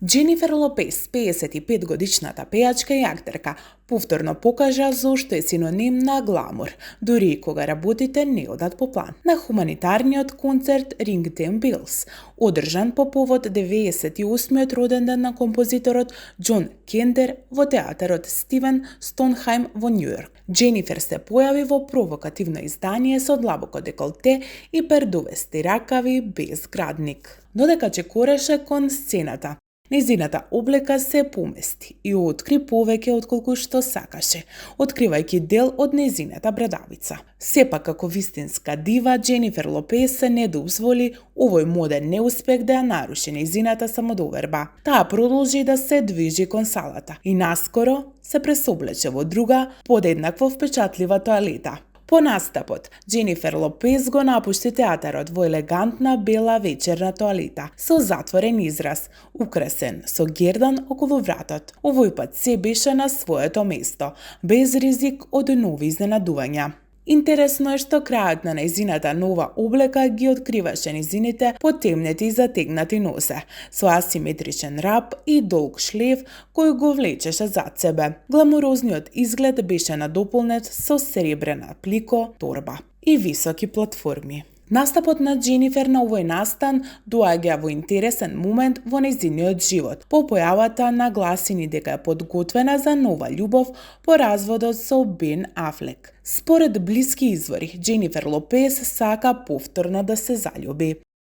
Дженифер Лопес, 55-годишната пејачка и актерка, повторно покажа зошто е синоним на гламур, дури и кога работите не одат по план. На хуманитарниот концерт Ring Them Bells, одржан по повод 98-миот роден ден на композиторот Џон Кендер во театарот Стивен Стонхајм во Њујорк, Дженифер се појави во провокативно издание со длабоко деколте и пердувести ракави без градник. Додека чекореше кон сцената, нејзината облека се помести и откри повеќе отколку што сакаше, откривајќи дел од нејзината брадавица. Сепак како вистинска дива, Дженифер Лопес се не дозволи овој моден неуспех да ја наруши нејзината самодоверба. Таа продолжи да се движи кон салата и наскоро се пресоблече во друга, подеднакво впечатлива тоалета. По настапот, Дженифер Лопес го напушти театарот во елегантна бела вечерна тоалета со затворен израз, украсен со гердан околу вратот. Овој пат се беше на своето место, без ризик од нови изненадувања. Интересно е што крајот на нејзината нова облека ги откриваше нејзините потемнети и затегнати нозе, со асиметричен рап и долг шлев кој го влечеше зад себе. Гламурозниот изглед беше надополнет со сребрена плико, торба и високи платформи. Настапот на Дженифер на овој настан доаѓа во интересен момент во нејзиниот живот, по појавата на гласини дека е подготвена за нова љубов по разводот со Бен Афлек. Според блиски извори, Дженифер Лопес сака повторно да се заљуби.